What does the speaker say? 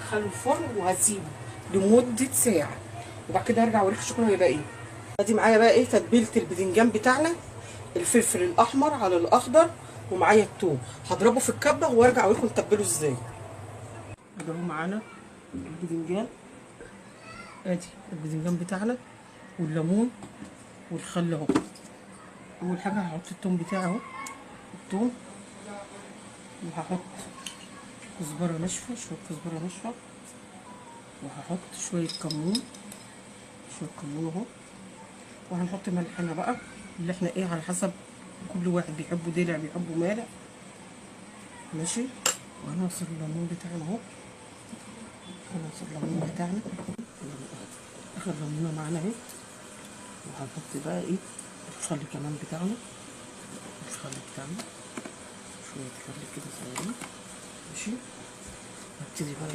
هدخله الفرن وهسيبه لمدة ساعة، وبعد كده هرجع اوريكم شكله هيبقى ايه. ادي معايا بقى ايه تتبيله البدنجان بتاعنا، الفلفل الاحمر على الاخضر، ومعايا الثوم. هضربه في الكبه وارجع اوريكم نتبله ازاي. ادي اهو معانا البدنجان، ادي البدنجان بتاعنا والليمون والخل اهو. اول حاجة هحط الثوم بتاعي اهو، الثوم، وهحط كزبره ناشفة، شوية كزبره ناشفة، وهحط شوية كمون، شوية كمون اهو. وهنحط ملحنا بقى اللي احنا ايه على حسب كل واحد بيحبه دلع بيحبه مالح، ماشي. وهنعصر الليمون بتاعنا اهو، هنعصر الليمون بتاعنا، اخر ليمونه معانا اهي. وهنحط بقى ايه الخل كمان بتاعنا، الخل بتاعنا شوية خل كده صغيرين، ماشي. هبتدي بقى